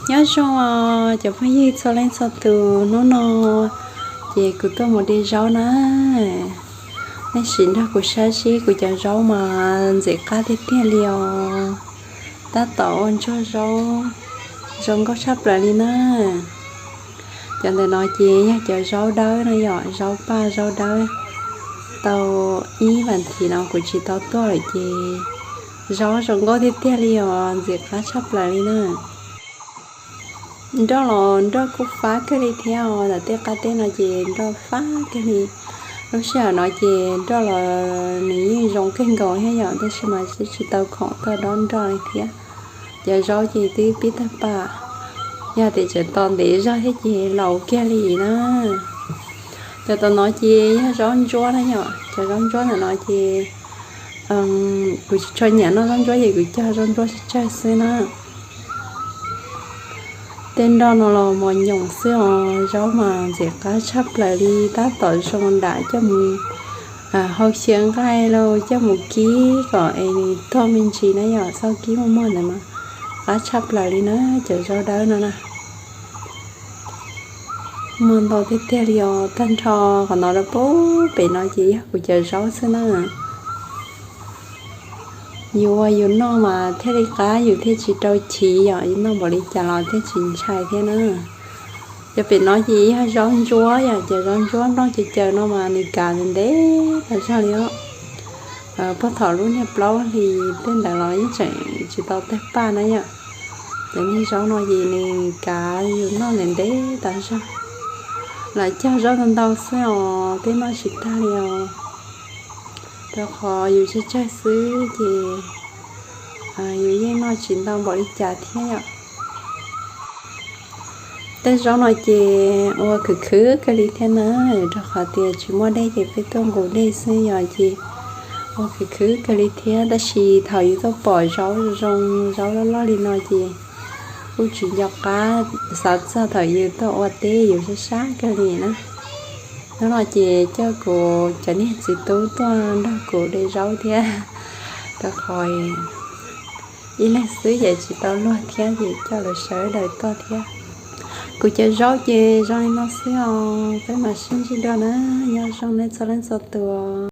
Nyob zoo os cov phooj ywg txhua leej txhua tus, hnub no ces kuv tuaj mus de zaub na. Nej sim nrog kuv saib seb kuv cov zaub mas ntxim qab tiag tiag li os. Tab tom ua ntsuag zaub zoo nkauj tshaj plaws li na. Cov ntawm no ces yog cov zaub dawb na yom, zaub paj zaub dawb. Tau ib vas thiv no kuv tsis tau tuaj lawm ces zaub zoo nkauj tiag tiag li os, ntxim qab tshaj plaws li na. Nroj los nroj kuj fab kawg li thiab os, ntawm tej qab teb no ces nroj fab kawg li. Lub sij hawm no ces nroj los nws yeej zoo kawg nkaus thiab yom, tab sis mas tsis tau khoom tuaj dob nroj li thiab. Cov zaub ces twb pib tawg pam, yog tias tseem tos ntev zog thiab ces laus kiag li na. Cov tom no ces yog zaub ntsuab na yom, cov zaub ntsuab ntawm no ces kuv tsis tshua nyiam noj zaub ntsuab ces kuv cog zaub ntsuab tsawg tsawg xwb na. Tej nroj no los mos nyoos xwb os, zaub mas ntxim qab tshaj plaws li, tab tom zoo nram coj mus hau xyaw nqaij los coj mus kib kom es nws tuag me ntsis na yom, txhob kib muaj muag ntawd mas qab tshaj plaws li na, cov zaub dawb no na. Muaj ntau tiag tiag li os, tag nrho qhov no rau pem no ces yog kuv cov zaub xwb na. Yus ua yus noj mas thiaj li qab, yus thiaj tsis rau chiv yom, yus noj npaum li cas los thiaj tsis ntshai thiab na. Cov pem no ces yog zaub ntsuab yom, cov zaub ntsuab nplooj caws caws no mas nws kav ntev tas zog li os. Puag thaum lub niag plaub hlis tej ntawd los yeej tseem tsis tau tawg paj na yom. Cov niag zaub no ces nws kav yus noj ntev ntev tas zog. Lam cog zaub ntau ntau xwb os, tej noj tsis tag li os. Rau qhov yus tsawg tsawg xwb ces yus yeej noj tsis ntau npaum li cas thiab yom. Tej zaub no ces ua khwv khwv kawg li thiab na, rau qhov tias tsis muaj dej ces peb tuaj nqus dej xwb yom, ces ua khwv khwv kawg li thiab. Tab sis thaum yus tuaj pom zaub zoo zaub loj loj li no ces kuj tsis nco qab, xav txog thaum yus tuaj ua teb yus sab sab kawg li na. Hnub no ces coj kuv cov niag txiv tub tuaj nrog kuv de zaub thiab, rau qhov ib leeg xwb ces tsis tau luag thiab ces coj lawv sawv daws tuaj thiab. Kuv cov zaub ces zoo li no xwb os, peb mam sib ntsib dua na, nyob zoo nej txhua leej txhua tus.